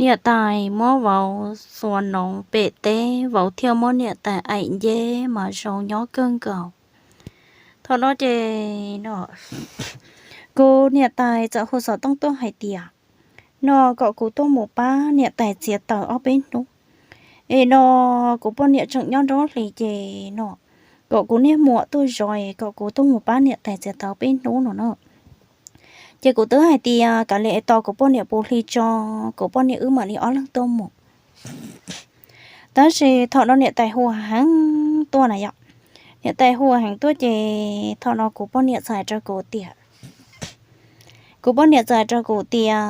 Niam tais muab vauv xuas noov pem teb, vauv thiaj muab niam tais aim nceb mas zoo nyob kawg nkaus. Thaum no ces no kuv niam tais txawm hu xov tooj tuaj hais tias no kom kuv tuaj mus pab niam tais txiav taws ob peb hnub. Es no kuv poj niam tseem nyob nruab hlis ces no kom kuv niag muam tuaj zov es kom kuv tuaj mus pab niam tais txiav taws ob peb hnub no na. Ces kuv twb hais tias kav liam es tos kuv poj niam puv hli tso, kuv poj niam wb mam li ob leeg tuaj mus. Tab sis thaum no niam tais hu heev tuaj na yom, niam tais hu heev tuaj ces thaum no kuv poj niam txawm hais rau kuv tias, kuv poj niam txawm hais rau kuv tias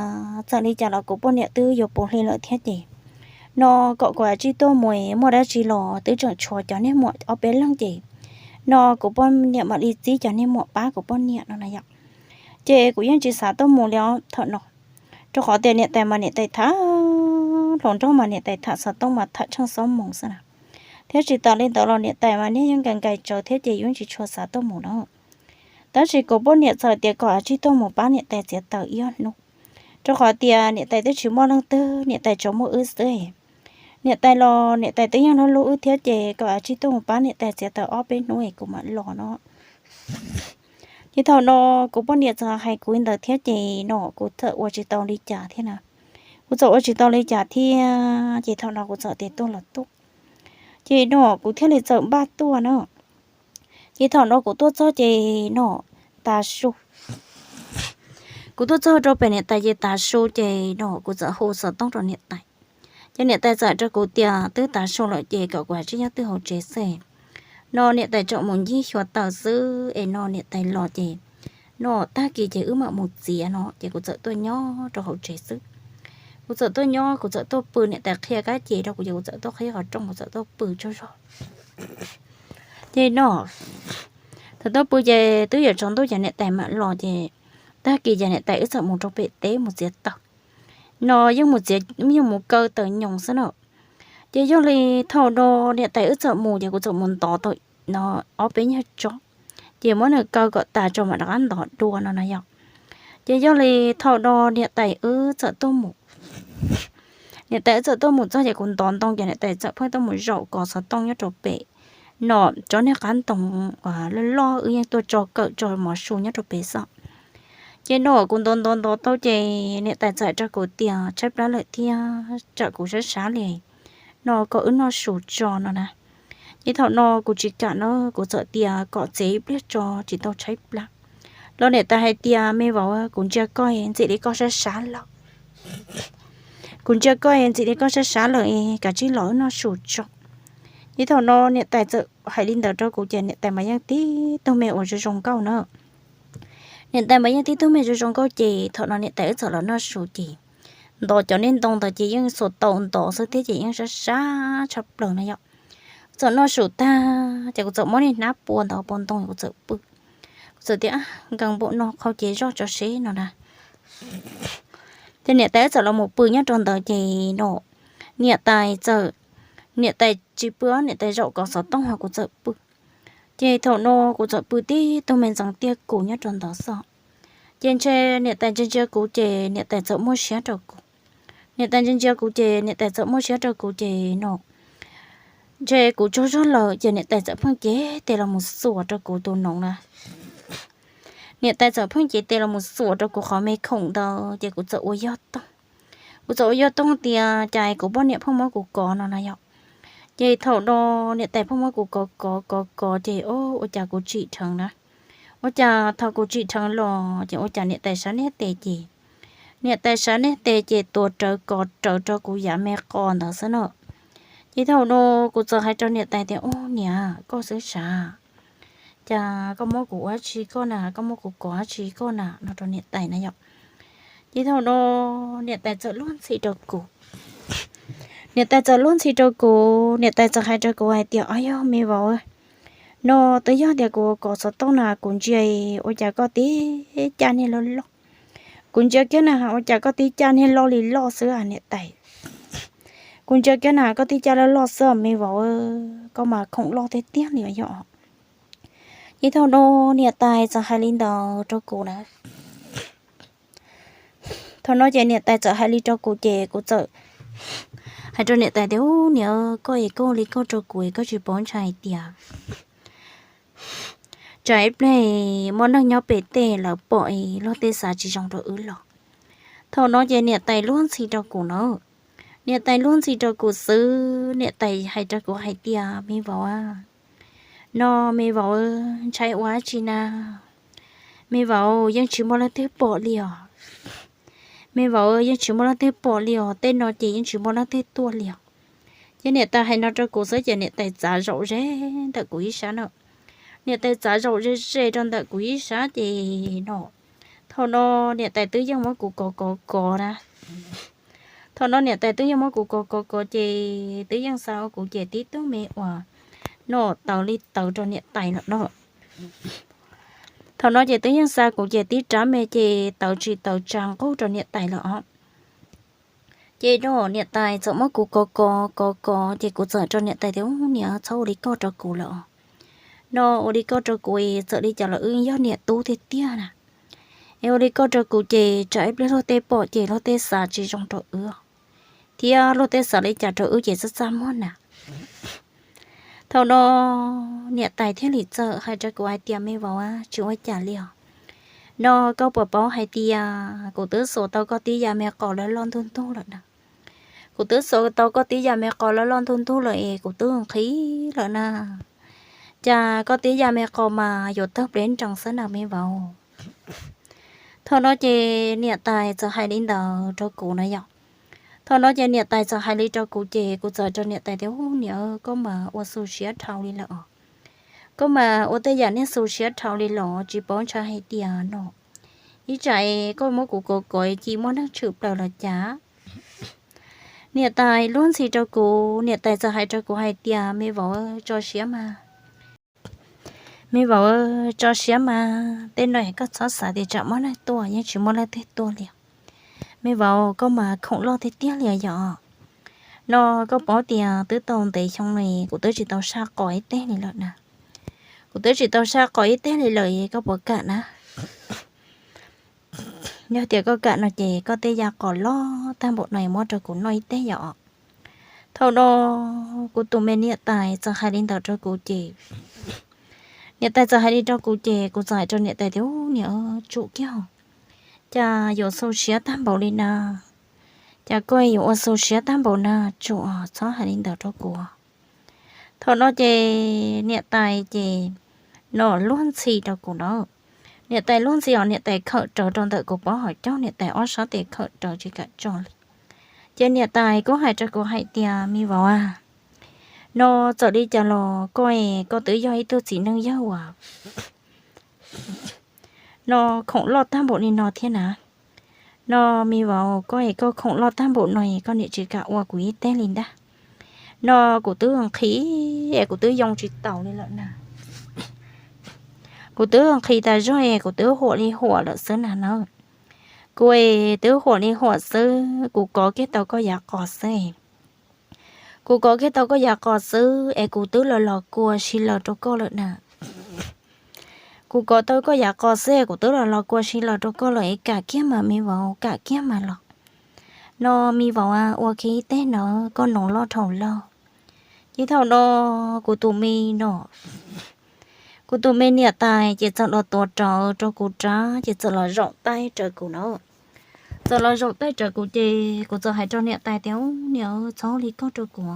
txawm li cas los kuv poj niam twb yuav puv hli lawm thiab ces no kom kuv cia li tuaj mus, muaj dab tsi los twb tseem tshuav cov niag muam ob peb leeg ces no kuv poj niam mam li txib cov niag muam pab kuv poj niam no na yom. Ces kuv yeej tsis xav tuaj mus li os thaum no, rau qhov tias niam tais mas niam tais tham hluas nraug mas niam tais tham xov tooj mas tham tsheej xob moos xwb na, thiab tsis tas li ntawd los niam tais mas niag yeej nkais nkais tsawv thiab ces yeej tsis tshua xav tuaj mus na. Tab sis kuv poj niam txawm tias kom cia li tuaj mus pab niam tais txiav taws ib ob hnub, rau qhov tias niam tais twb tsis muaj leej twg, niam tais tsuas muaj wb xwb. Niam tais los niam tais twb yeej hlub hlub wb thiab ces kom cia li tuaj mus pab niam tais txiav taws ob peb hnub es kuv mam los no. Ces thaum no kuv poj niam txawm hais kuv li ntawd thiab ces no kuv txawm ua tsis tau li cas thiab na. Kuv txawm ua tsis tau li cas thiab ces thaum no kuv txawm tias tuaj los tuaj, ces no kuv thiaj li txawm npaj tuaj na. Ces thaum no kuv tuaj txog ces no tav su, kuv tuaj txog rau pem niam tais ces tav su ces no kuv txawm hu xov tooj rau niam tais. Ces niam tais txawm rau kuv tias twb tav su lawm ces kom kuv cia li nyob twj hauv tsev xwb. No niam tais tseem mus ncig xyuas taws xwb es no niam tais los ces no tag kis ces wb mam mus txiav no ces kuv txawm tuaj nyob rau hauv tsev xwb. Kuv txawm tuaj nyob, kuv txawm tuaj pw, niam tais qhia kab ces rau kuv ces kuv txawm tuaj qhib qhov rooj, kuv txawm tuaj pw tsaug zog. Ces no thaum tuaj pw ces twb yuav tsaus ntuj ces niam tais mam los ces tag kis ces niam tais wb txawm mus rau pem teb mus txiav taws. No yeej mus txiav, yeej mus kaw taws nyoos xwb na. Ces yog li thaum no niam tais wb txawm mus ces kuv txawm mus ntov tau no ob peb nyuag tsob, ces muab nws kaw kom tas tso mam rov qab ntov dua no na yom. Ces yog li thaum no niam tais wb txawm tuaj mus, niam tais wb txawm tuaj mus txog ces kuv ntov ntoo ces niam tais txawm pheej tuaj mus zaum kov xov tooj nyob rau pem no tsob niag qab ntoo loj loj wb yeej tuaj tso kawm tso mov su nyob rau pem xwb. Ces no kuv ntov ntov ntov tau ces niam tais txawm rau kuv tias tshaib plab lawm thiab tsam kuv sab sab li, no kom wb noj su tso no na. Ces thaum no kuv tsis kam na, kuv txawm tias kom txiav ib pliag tso tsis tau tshaib plab. Los niam tais hais tias me vauv, kuv ntsia koj ntxim li koj sab sab lawm, kuv ntsia koj ntxim li koj sab sab lawm, kav tsij los wb noj su tso. Ces thaum no niam tais txawm hais li ntawd rau kuv ces niam tais mas yeej tib tug me uas zoo zoo nkauj na. Niam tais mas yeej tib tug me zoo zoo nkauj ces thaum no niam tais wb txawm los noj su ces ntov cov niag ntoo ntawd ces yeej xuas tau ntov xwb thiab ces yeej sab sab tshaj plaws na yom. Txawm noj su tag ces kuv txawm muab niag hnab pua ntawd pua ntoo kuv txawm pw. Kuv txawm tias nkees npaum no qhau ces zoj tso seb no na. Ces niam tais wb txawm los mus pw nyob rau ntawd ces no niam tais txawm, niam tais tsis pw, niam tais zaum kov xov tooj ho kuv txawm pw. Ces thaum no kuv txawm pw tib tug me ntxeev tiaj kus nyob rau ntawd xwb. Ces ntshe niam tais ntsia ntsia kuv ces niam tais txawm muaj siab rau kuv. Niam tais ntsia ntsia kuv ces niam tais txawm muaj siab rau kuv ces no ntshe kuv tsaug zog lawm ces niam tais txawm pheej cev tes los mus xuas rau kuv tus noov na. Niam tais txawm pheej cev tes los mus xuas rau kuv qhov me khoom ntawd ces kuv txawm ua yog toog. Kuv txawm ua yog toog tias cas kuv poj niam pheej muab kuv kov no na yom. Ces thaum no niam tais pheej muab kuv kov kov kov kov ces ua cas kuv tsim dheev na. Ua cas thaum kuv tsim dheev los ces ua cas niam tais sab niag tes ces, niam tais sab niag tes ces tuav rawv kov rawv rau kuv yav me qos ntawd xwb na. Ces thaum no kuv txawm hais rau niam tais tias ub niam, koj xwb sav, cas koj muab kuv ua dab tsi koj na, koj muab kuv kov dab tsi koj na no rau niam tais na yom. Ces thaum no niam tais txawm luag ntxhi rau kuv. Niam tais txawm luag ntxhi rau kuv, niam tais txawm hais rau kuv hais tias o yog me vauv, no twb yog tias kuv kov xov tooj na kuv ntsia ua cas koj tib caj niag loj loj. Kuv ntsia kiag na ua cas koj tib caj niag loj li loj xwb niam tais. Kuv ntsia kiag na koj tib caj loj loj xwb me vauv, koj mas khoom loj tiag tiag li yog. Ces thaum no niam tais txawm hais li ntawd rau kuv na. Thaum no ces niam tais txawm hais li rau kuv ces kuv txawm hais rau niam tais tias, Ub, niam, koj es koj ua li koj rau kuv es koj tsis paub ntshai hais tias tsam ib pliag muaj neeg nyob pem tej lawv pom es luag tej xav tsis zoo rau wb los? Thaum no ces niam tais luag ntxhi rau kuv na. Niam tais luag ntxhi rau kuv xwb, niam tais hais rau kuv hais tias, Me vauv, no me vauv, ntshai ua dab tsi na? Me vauv, yeej tsis muaj leej twg pom li os. Me vauv, yeej tsis muaj leej twg pom li os, tej no ces yeej tsis muaj leej twg tuaj li os. Ces niam tais hais no rau kuv xwb ces niam tais txav zaum ze ntawm kuv ib sab na. Niam tais txav zaum ze ze rau ntawm kuv ib sab ces no, thaum no niam tais twb yeej muab kuv kov kov kov na. Thaum no niam tais twb yeej muab kuv kov kov kov ces twb yeej xa ua kuv ces tib tug me uas no tawv li tawv rau niam tais lawm no. Thaum no ces twb yeej xa kuv ces tib rab me ces tawv tsis tawv tsa nqug rau niam tais lawm os. Ces no niam tais txawm muab kuv kov kov kov kov ces kuv txawm rau niam tais tias, Ub, niam, txhob ua li koj rau kuv lawm os. No ua li koj rau kuv es txawm li cas los wb yog niam tub tiag tiag na. Es ua li koj rau kuv ces tsam ib pliag luag tej pom ces luag tej xav tsis zoo rau wb, thiab luag tej xav li cas rau wb ces txaj txaj muag na. Thaum no niam tais thiaj li txawm hais rau kuv hais tias, Me vauv, tsis ua cas li os. No koj puas paub hais tias kuv twb xuas tau koj tib yam me qos loj loj ntug ntug lawm na? Kuv twb xuas tau koj tib yam me qos loj loj ntug ntug lawm es kuv twb nqhis lawm na. Cas koj tib yam me qos mas yuav tawg pleb nrees xwb na me vauv. Thaum no ces niam tais txawm hais li ntawd rau kuv na yom. Thaum no ces niam tais txawm hais li rau kuv ces kuv txawm rau niam tais tias, Ub, niam, koj mas ua xu siab dhau li lawm os. Koj mas ua tej yam niag xu siab dhau li los tsis paub ntshai hais tias no ib tsam koj muab kuv kov kov ci muaj neeg tshwm plaws los cas. Niam tais luag ntxhi rau kuv, niam tais txawm hais rau kuv hais tias, Me vauv, tso siab mas. Me vauv, tso siab mas, tej no koj txhob xav tias tsam muaj neeg tuaj, yeej tsis muaj leej twg tuaj li. Me vauv, koj mas khoom loj tiag tiag li yom. No koj paub tias twb tau ntev xyoo li kuv twb tsis tau saj qos ib teg li lawm na. Kuv twb tsis tau saj qos ib teg li lawm, koj puas kam na? Yog tias koj kam no ces koj tej yam qos loj tag npaum no muab rau kuv noj ib teg yom. Thaum no kuv tus me niam tais txawm hais li ntawd rau kuv ces niam tais txawm hais li rau kuv ces kuv txawm hais rau niam tais tias, Ub, niam, tsum kiag, cas yuav xu siab tag npaum li na? Cas koj yuav ua xu siab tag npaum na? Tsum, txhob hais li ntawd rau kuv. Thaum no ces niam tais ces no luag ntxhi rau kuv na. Niam tais luag ntxhi os, niam tais khawm rawv rau ntawm kuv pob hauv caug, niam tais ob sab tes khawm rawv tsis kam tso li. Ces niam tais kuj hais rau kuv hais tias, Me vauv a, no txawm li cas los koj, koj twb yog ib tug txiv neej yawg uas no khoom loj tag npaum li no thiab na. No me vauv, koj es koj khoom loj tag npaum no es koj niam tsis kam ua kuv ib teg li ntag. No kuv twb nqhis es kuv twb yoo tsis taus li lawm na. Kuv twb nqhis tas zog es kuv twb huam li huam lawm xwb na no. Kuv es twb huam li huam xwb, kuv kov kiag tau koj yav qos xwb. Kuv kov kiag tau koj yav qos xwb es kuv twb los los kua si laws rau koj lawm na. Kuv kov tau koj yav qos xwb es kuv twb los los kua si laws rau koj lawm es kam kiag mas me vauv, kam kiag mas los. No me vauv a, ua kiag ib teg no, koj noov loj dhau lawm. Ces thaum no kuv tus me no, kuv tus me niam tais ces txawm los tuav rawv rau kuv rab ces txawm los zaum taij raws kuv no. Txawm los zaum taij raws kuv ces kuv txawm hais rau niam tais tias, Niam, txhob li koj rau kuv.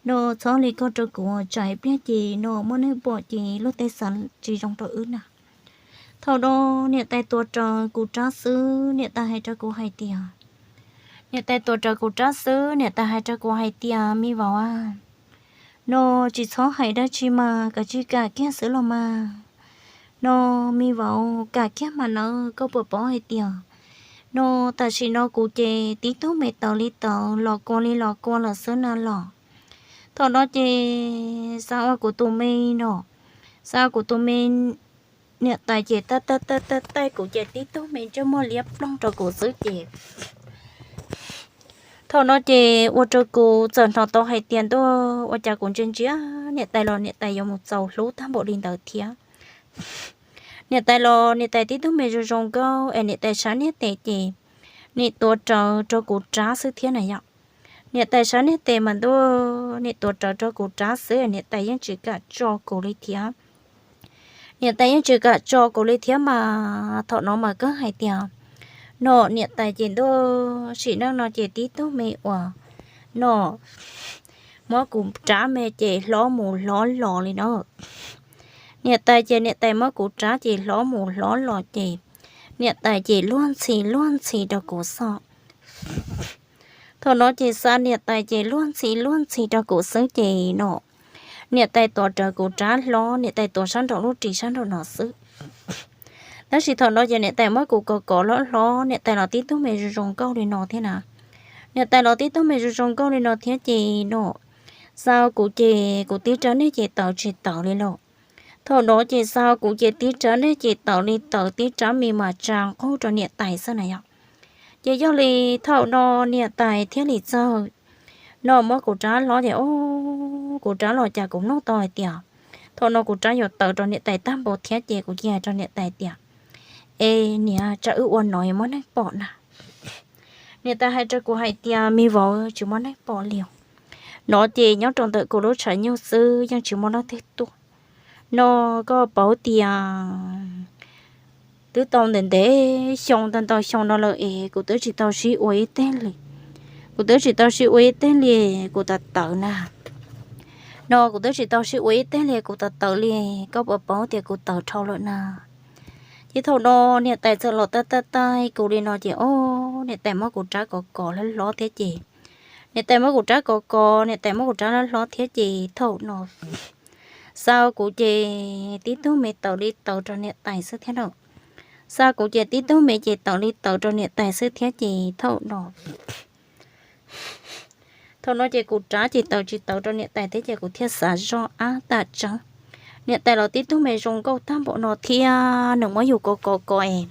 No txhob li koj rau kuv, tsam ib pliag ces no muaj neeg pom ces luag tej xav tsis zoo rau wb na. Thaum no niam tais tuav rawv kuv rab xwb, niam tais hais rau kuv hais tias, niam tais tuav rawv kuv rab xwb, niam tais hais rau kuv hais tias, Me vauv a, no tsis txhob hais dab tsi mas, kav tsij kam kiag xwb los mas. No me vauv, kam kiag mas nawb, koj puas paub hais tias no tam sim no kuv ces tib tug me tawv li tawv, los kua li los kua lawm xwb na los. Thaum no ces xav ua kuv tus me no, xav ua kuv tus me niam tais ces taij taij taij taij kuv ces tib tug me ntsej muag liab ploog rau kuv xwb ces thaum no ces ua rau kuv txawm hnov tau hais tias ntuj, ua cas kuv ntsia ntsia niam tais los niam tais yuav mus txaus hlub tag npaum li ntawd thiab. Niam tais los niam tais tib tug me zoo zoo nkauj es niam tais sab niag tes ces nim tuav rawv rau kuv rab xwb thiab na yom. Niam tais sab niag tes mas ntuj, nim tuav rawv rau kuv rab xwb, niam tais yeej tsis kam tso kuv li thiab. Niam tais yeej tsis kam tso kuv li thiab mas thaum no mas kawg hais tias, no niam tais ces ntuj, sim neej no ces tib tug me uas, no muab kuv rab me ces hlob mus hlob los li no. Niam tais ces niam tais muab kuv rab ces hlob mus hlob los ces niam tais ces luag ntxhi luag ntxhi rau kuv xwb. Thaum no ces xa niam tais ces luag ntxhi luag ntxhi rau kuv xwb ces no niam tais tuav rawv kuv rab hlob, niam tais tuav sab nraum lub ris sab nraum no xwb. Tab sis thaum no ces niam tais muab kuv kov kov hlob hlob, niam tais los tib tug me zoo zoo nkauj li no thiab na. Niam tais los tib tug me zoo zoo nkauj li no thiab ces no xa kuv ces kuv tib rab niag ces tawv tsis tawv li lauj. Thaum no ces xa kuv ces tib rab niag ces tawv li tawv, tib rab me mas tsa nqug rau niam tais xwb na yom. Ces yog li thaum no niam tais thiaj li txawj, no muab kuv rab hlob ces o, kuv rab los cas kuv nug tau hais tias, thaum no kuv rab yuav tawv rau niam tais tag npaum thiab ces kuv cia hais rau niam tais tias, es niam, tsam wb ua no muaj neeg pom na. Niam tais hais rau kuv hais tias, me vauv, tsis muaj neeg pom li. No ces nyob rau ntawm kuv lub tshav nyuj xwb yeej tsis muaj leej twg tuaj. No koj paub tias twb tau ntev ntev xyoo ntau ntau xyoo no lawm es kuv twb tsis tau sib ua ib teg li. Kuv twb tsis tau sib ua ib teg li, kuv tawv tawv na. No kuv twb tsis tau sib ua ib teg li, kuv tawv tawv li, koj puas paub tias kuv tawv dhau lawm na. Ces thaum no niam tais txawm los taij taij taij kuv li no ces o, niam tais muab kuv rab kov kov hlob hlob thiab ces, niam tais muab kuv rab kov kov, niam tais muab kuv rab hlob hlob thiab ces thaum no xa kuv ces tib tug me tawv li tawv rau niam tais xwb thiab na. Xa kuv ces tib tug me ces tawv li tawv rau niam tais xwb thiab ces thaum no thaum no ces kuv rab ces tawv tsis tawv rau niam tais thiab ces kuv thiaj xav zoj ab tam tseeb. Niam tais los tib tug me zoo nkauj tag npaum no thiab nws muab yus kov kov kov es,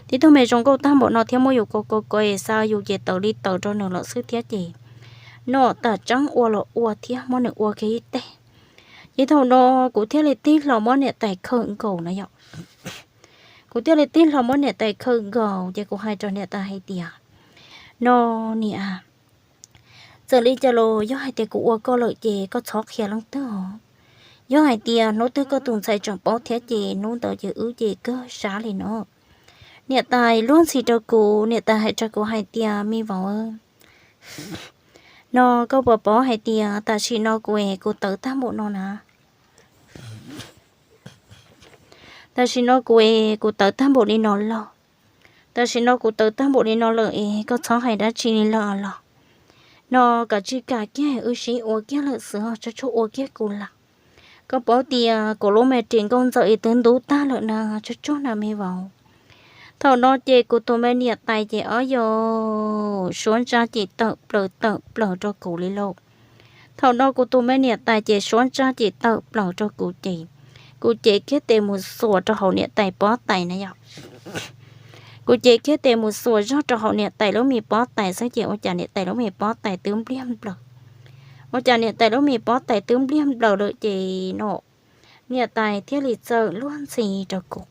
tib tug me zoo nkauj tag npaum no thiab muab yus kov kov kov es xa yus ces tawv li tawv rau nws lawm xwb thiab ces, no tam tseeb ua los ua thiab muab nws ua kiag ib teg. Ces thaum no kuv thiaj li tig hlo muab niam tais khawm nkaus na yom. Kuv thiaj li tig hlo muab niam tais khawm nkaus ces kuv hais rau niam tais hais tias, no niam, txawm li cas los yog hais tias kuv ua koj lawm ces koj txhob qhia leej twg os. Yog hais tias hnub twg koj tus ntxhais tseem paub thiab ces hnub ntawd ces wb ces kawg sab li no. Niam tais luag ntxhi rau kuv, niam tais hais rau kuv hais tias, me vauv, no koj puas paub hais tias tam sim no kuv es kuv tawv tag npaum no na. Tam sim no kuv es kuv tawv tag npaum li no lawm. Tam sim no kuv tawv tag npaum li no lawm es koj txhob hais dab tsi li lawm los. No kav tsij kam kiag, wb sib ua kiag lawm xwb, tsuag tsuag ua kiag kuv lawm. Koj paub tias kuv lub me ris nkauj ntxawm es twb ntub tag lawm na, tsuag tsuag na me vauv. Thaum no ces kuv tus me niam tais ces ob yau suab ntsaj ces tawm plaws tawm plaws rau kuv li lauj. Thaum no kuv tus me niam tais ces suab ntsaj ces tawm plaws rau kuv ces, kuv cev kiag tes mus xuas rau hauv niam tais pob tais na yom. Kuv cev kiag tes mus xuas zog rau hauv niam tais lub me pob tais xwb ces ua cas niam tais lub me pob tais twb npliag nplaws. Ua cas niam tais lub me pob tais twb npliag nplaws lawm ces no niam tais thiaj li txawm luag ntxhi rau kuv.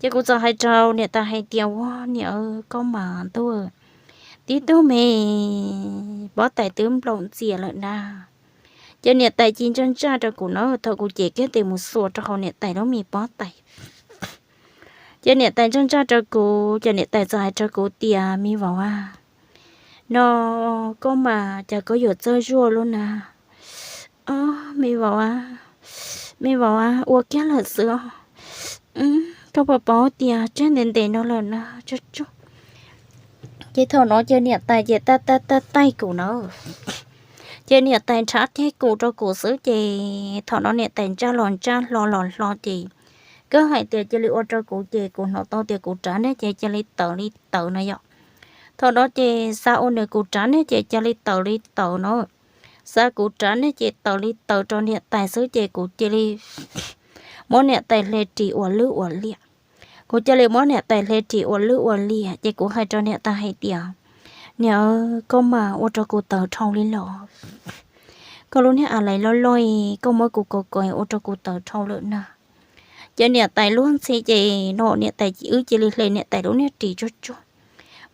Ces kuv txawm hais rau niam tais hais tias, ua niam, koj mas ntuj, tib tug me pob tais twb nplaum ntxias lawm na. Ces niam tais cia ntsaj ntsaj rau kuv na, thaum kuv cev kiag tes mus xuas rau hauv niam tais lub me pob tais. Ces niam tais ntsaj ntsaj rau kuv, ces niam tais txawm hais rau kuv tias, me vauv a, no koj mas cas koj yuav txawj zuaj luaj na. O, me vauv a, me vauv a, ua kiag lawm xwb os. Koj puas paub tias tseg ntev ntev no lawm na, tsuag tsuag. Ces thaum no ces niam tais ces taij taij taij taij kuv na. Ces niam tais nrhav kiag kuv rau kuv xwb ces thaum no niam tais ntsaj los ntsaj hlo los hlo ces kawg hais tias cia li ua rau kuv ces kuv hnov tau tias kuv rab niag ces cia li tawv li tawv na yom. Thaum no ces xa ua nws kuv rab niag ces cia li tawv li tawv na. Xa kuv rab niag ces tawv li tawv rau niam tais xwb ces kuv cia li muab niam tais hle ris ua lwj ua liam. Kuv cia li muab niam tais hle ris ua lwj ua liam ces kuv hais rau niam tais hais tias, niam, koj mas ua rau kuv tawv dhau li los. Koj lub niag a lais loj loj, koj muab kuv kov kov ua rau kuv tawv dhau lawm na. Ces niam tais luag ntxhi ces no niam tais wb cia li hle niam tais lub niag ris tsuag tsuag,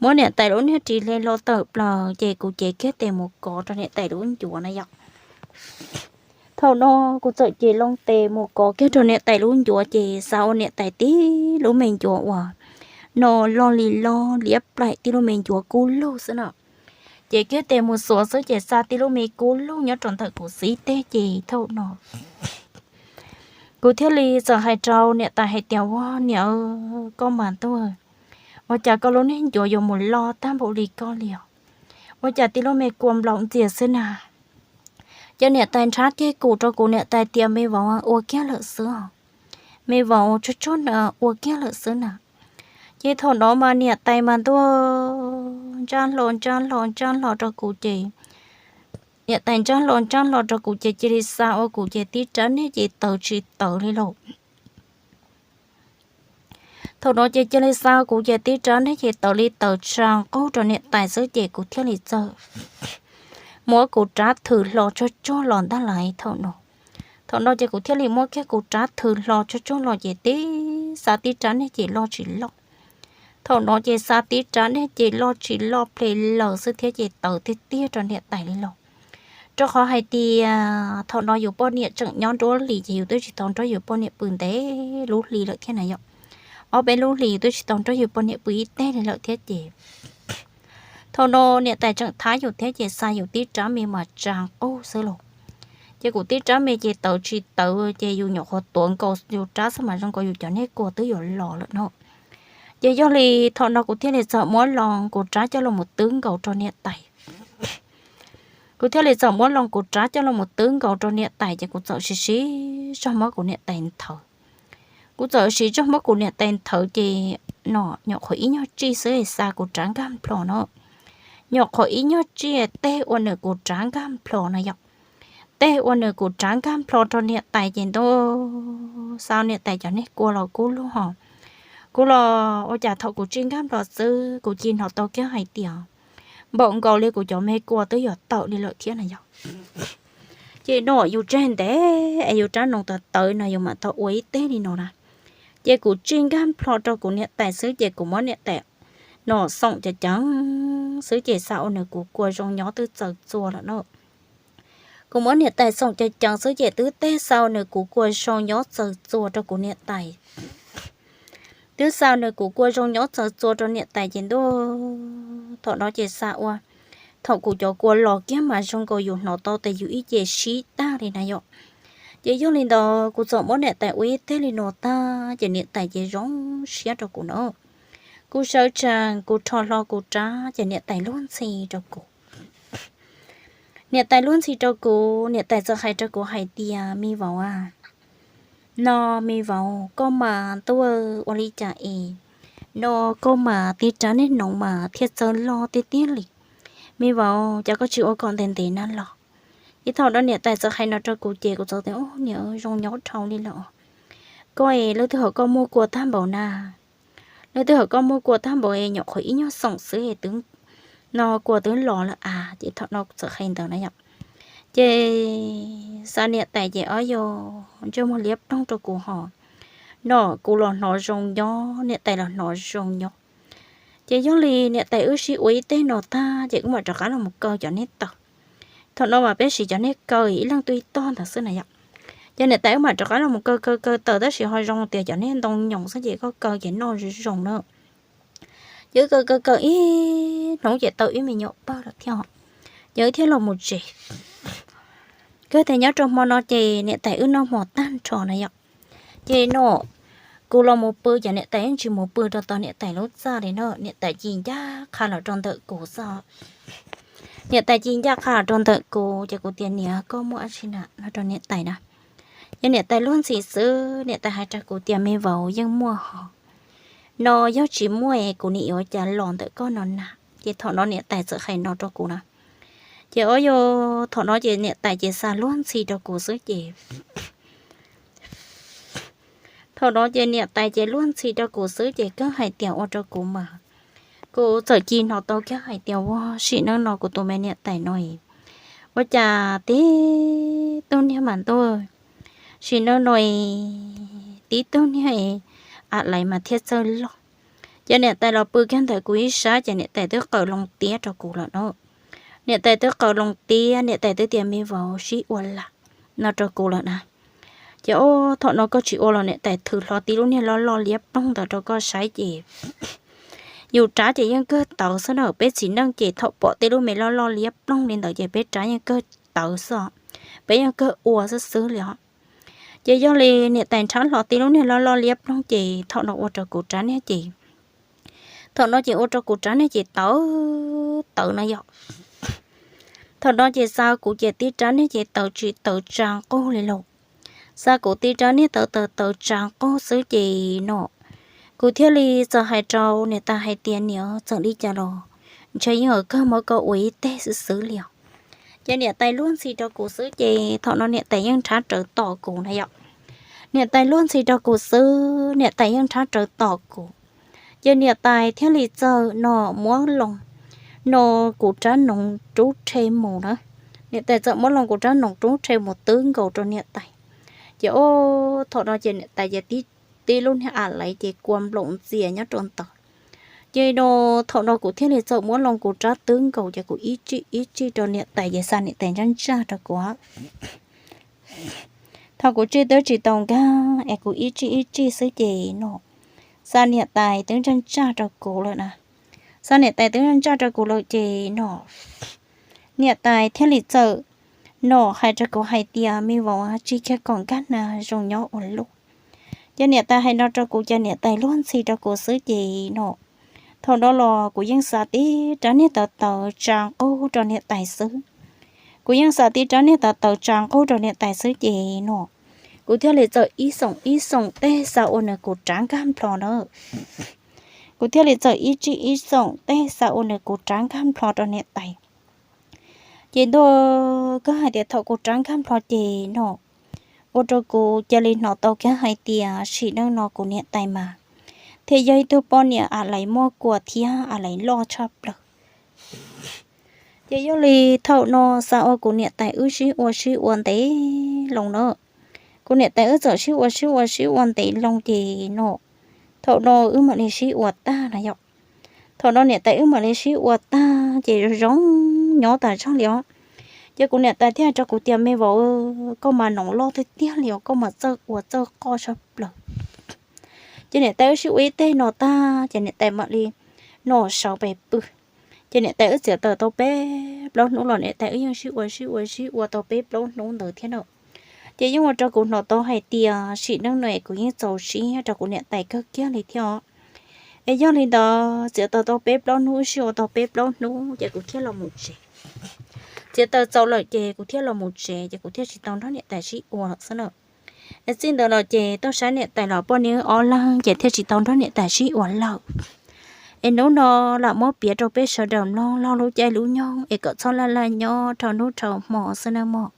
muab niam tais lub niag ris hle hlo tawm plaws ces kuv cev kiag tes mus kov rau niam tais lub ncuav na yom. Thaum no kuv txawm cev loo tes mus kov kiag rau niam tais lub ncuav ces xav ua niam tais tib lub me ncuav uas no loj li loj liab plaim tib lub me ncuav kub lug xwb na. Cev kiag tes mus xuav xwb ces xa tib lub me kub lug nyob rau ntawm kuv xib teg ces thaum no kuv thiaj li txawm hais rau niam tais hais tias, Ua niam, koj mas ntuj, ua cas koj lub niag ncuav yuav mus loj tag npaum li koj li os? Ua cas tib lub me kua nplaum ntxias xwb na? Ces niam tais nrhab kiag kuv rau kuv niam tais tias, Me vauv, ua kiag lawm xwb os, me vauv, tsuag tsuag na, ua kiag lawm xwb na. Ces thaum no mas niam tais mas ntuj, ntsaj hlo ntsaj hlo ntsaj hlo rau kuv ces, niam tais ntsaj hlo ntsaj hlo rau kuv ces cia li xa ua kuv ces tib rab niag ces tawv tsis tawv li lauj. Thaum no ces cia li xa kuv ces tib rab niag ces tawv li tawv tsa nqug rau niam tais xwb ces kuv thiaj li txawm muab kuv rab thws hlo tsuag tsuag los ntag lauj. Thaum no, thaum no ces kuv thiaj li muab kiag kuv rab thws hlo tsuag tsuag los ces tib xa tib rab niag ces loj tsis loj. Thaum no ces xa tib rab niag ces loj tsis loj ple lawm xwb thiab ces tawv tiag tiag rau niam tais li lauj. Rau qhov hais tias thaum no yus poj niam tseem nyob nruab hlis ces yus twb tsis tau nrog yus poj niam pw ntev lub hli lawm thiab na yom. Ob peb lub hlis yus twb tsis tau nrog yus poj niam pw ib teg li lawm thiab ces thaum no niam tais tseem thab yus thiab ces xa yus tib rab me mas tsa nqug xwb lauj. Ces kuv tib rab me ces tawv tsis tawv ces yus nyuam qhuav tuav nkaus yus rab xwb mas zoo nkaus yus cov niag kua twb yuav los lawm no. Ces yog li thaum no kuv thiaj li txawm muab loo kuv rab coj los mus twb nkaus rau niam tais. Kuv thiaj li txawm muab loo kuv rab coj los mus twb nkaus rau niam tais ces kuv txawm siv siv zog muab kuv niam tais nthawv. Kuv txawm siv zog muab kuv niam tais nthawv ces no nyuam qhuav ib nyuag tsij xwb xa kuv rab nkag nplho no. Nyuam qhuav ib nyuag tsij tej ua nws kuv rab nkag nplho no yom. Tej ua nws kuv rab nkag nplho rau niam tais ces ntuj, xa niam tais cov niag kua los kub lug hos. Kuv los ua cas thaum kuv tsij nkag nplho xwb kuv cia li hnov tau kiag hais tias npaum nkaus li kuv cov me kua twb yuav tawm li lawm thiab na yom. Ces no yus tseg ntev es yus rab noos tawv tawv no yus mam tau ua ib teg li no na. Ces kuv tsij nkag nplho rau kuv niam tais xwb ces kuv muab niam tais no xoom ceev ceev xwb ces xa ua nws kuv kua zoo nyob twb txaws txua lawm no. Kuv muab niam tais xoom ceev ceev xwb ces twb teg xa ua nws kuv kua zoo nyob txaws txua rau kuv niam tais. Twb xa ua nws kuv kua zoo nyob txaws txua rau niam tais ces ntuj, thaum no ces xa ua, thaum kuv cov kua los kiag mas zoo nkaus yus hnov tau tias yus ib ce sib tag li na yom. Ces yog li ntawd kuv txawm muab niam tais ua ib teg li no tag ces niam tais ces zoo siab rau kuv no. Kuv sawv tsees kuv rho hlo kuv rab ces niam tais luag ntxhi rau kuv. Niam tais luag ntxhi rau kuv, niam tais txawm hais rau kuv hais tias, Me vauv a, no me vauv, koj mas ntuj ua li cas es no koj mas tib rab niag noov mas thiaj txawj loj tiag tiag li. Me vauv, cas koj tsis ua kom ntev ntev na los? Ces thaum no niam tais txawm hais no rau kuv ces kuv txawm tias, Ub, niam, zoo nyob dhau li lawm. Koj es leej twg hawm koj muaj kua tag npaum na? Leej twg hawm koj muaj kua tag npaum es nyuam qhuav ib nyuag xoom xwb es twb no kua twb los lawm a. Ces thaum no txawm hais ntawd na yom. Ces xa niam tais ces ob yus ntsej muag liab ploog rau kuv hos, no kuv los hnov zoo nyob, niam tais los hnov zoo nyob. Ces yog li niam tais wb sib ua ib teg no tag ces wb mam rov qab los mus kaw cov niag taws. Thaum no mas peb siv cov niag kaw ib leeg tuaj ib tog ntawd xwb na yom. Ces niam tais wb mam rov qab los mus kaw kaw kaw taws tab sis ho zoo tias cov niag ntoo nyoos xwb ces koj kaw ces noj zoo zoo na. Ces wb kaw kaw kaw ib hnub ces tau ib me nyuam pawg lawm thiab, ces wb thiaj los mus tsev. Kawg tias nyob rau hmo no ces niam tais wb noj hmo tag nrho na yom. Ces no kuv los mus pw ces niam tais yeej tsis mus pw rau tom niam tais lub txaj li no, niam tais ci ncaj qha los rau ntawm kuv xwb. Niam tais ci ncaj qha los rau ntawm kuv ces kuv tias, Niam, koj muaj dab tsi na? No rau niam tais na. Ces niam tais luag ntxhi xwb, niam tais hais rau kuv tias, Me vauv, yeej muaj hos. No yog tsis muaj es kuv nim yuav cas los ntawm koj no na? Ces thaum no niam tais txawm hais no rau kuv na. Ces o yog thaum no ces niam tais ces xa luag ntxhi rau kuv xwb ces thaum no ces niam tais ces luag ntxhi rau kuv xwb ces kawg hais tias ua rau kuv mas kuv txawm ci hnov tau kiag hais tias ua sim neej no kuv tus me niam tais no ua cas tib tug niag mas ntuj, sim neej no tib tug niag a laiv mas thiaj txawj loj. Ces niam tais los pw kiag ntawm kuv ib sab ces niam tais twb qaws loo tiab rau kuv lawm no. Niam tais twb qaws loo tiab, niam tais twb tias me vauv sib ua lawm no rau kuv lawm na. Ces o, thaum no koj tsis ua los niam tais thws hlo tib lub niag loj loj liab ploog ntawd rau koj saib ces yus rab ces yeej kawg tawv xwb na, peb txiv neej ces thaum pom tej lub me loj loj liab ploog li ntawd ces peb rab yeej kawg tawv xwb, peb yeej kawg ua xwb xwb li os. Ces yog li niam tais nrhab hlo tib lub niag loj loj liab ploog ces thaum no ua rau kuv rab niag ces thaum no ces ua rau kuv rab niag ces tawv tawv no yom. Thaum no ces xa kuv ces tib rab niag ces tawv tsis tawv tsa nqug li lauj. Xa kuv tib rab niag tawv tawv tawv tsa nqug xwb ces no kuv thiaj li txawm hais rau niam tais hais tias niam, txawm li cas los ntshe yeej yuav kawg muab koj ua ib teg xwb xwb li os. Ces niam tais luag ntxhi rau kuv xwb ces thaum no niam tais yeej nrhab rawv tom kuv na yom. Niam tais luag ntxhi rau kuv xwb, niam tais yeej nrhab rawv tom kuv. Ces niam tais thiaj li txawm no muab loo no kuv rab noov rub rhe mus na. Niam tais txawm muab loo kuv rab noov rub rhe mus twb nkaus rau niam tais. Ces o, thaum no ces niam tais ces tib lub niag a laiv ces kua nploom ntxias nyob rau ntawd. Ces no thaum no kuv thiaj li txawm muab loo kuv rab twb nkaus ces kuv ib tsij ib tsij rau niam tais ces xa niam tais ntsaj ntsaj rau kuv. Thaum kuv tsij twb tsis tau nkag es kuv ib tsij ib tsij xwb ces no xa niam tais twb ntsaj ntsaj rau kuv lawm na. Xa niam tais twb ntsaj ntsaj rau kuv lawm ces no niam tais thiaj li txawm no hais rau kuv hais tias me vauv, tsis kiag kom nkag na, zoo nyob ua luaj. Ces niam tais hais no rau kuv ces niam tais luag ntxhi rau kuv xwb ces no thaum no los kuv yeej xa tib rab niag tawv tawv tsa nqug rau niam tais xwb. Kuv yeej xa tib rab niag tawv tawv tsa nqug rau niam tais xwb ces no kuv thiaj li txawm ib xoom ib xoom tej xa ua nws kuv rab nkag nplho na. Kuv thiaj li txawm ib tsij ib xoom tej xa ua nws kuv rab nkag nplho rau niam tais. Ces ntuj, koj hais tias thaum kuv rab nkag nplho ces no ua rau kuv cia li hnov tau kiag hais tias sim neej no kuv niam tais mas thiaj yog ib tug poj niam a laiv muaj kua thiab a laiv loj tshaj plaws. Ces yog li thaum no xa ua kuv niam tais wb sib ua sib ua ntev loo na. Kuv niam tais wb txawm sib ua sib ua sib ua ntev loo ces no thaum no wb mam li sib ua tag na yom. Thaum no niam tais wb mam li sib ua tag ces zoo zoo nyob tas zog li os. Ces kuv niam tais thiaj hais rau kuv tias me vauv, koj mas noov loj tiag tiag li os, koj mas txawj ua txawj qoj tshaj plaws. Ces niam tais wb sib ua ib teg no tag ces niam tais mam li no sawv pem pw. Ces niam tais wb txiav taws tau peb plaub hnub los niam tais wb yeej sib ua sib ua sib ua tau peb plaub hnub ntawd thiab na. Ces yeej ua rau kuv hnov tau hais tias sim neej no es kuv yeej txaus siab rau kuv niam tais kawg kiag li thiab os. Es yog li ntawd txiav taws tau peb plaub hnub, wb sib ua tau peb plaub hnub ces kuv thiaj los mus tsev. Txiav taws txaus lawm ces kuv thiaj los mus tsev ces kuv thiaj tsis tau nrog niam tais sib ua lawm xwb na. Es txij ntawd los ces tuaj saib niam tais los poj niam wb ob leeg ces thiaj tsis tau nrog niam tais sib ua lawm. Es hnub no lam muab piav rau peb sawv daws mloog laug lub caij lub nyoog es kom txhob laj laj nyob rau hnub rau hmo xwb nawb mog.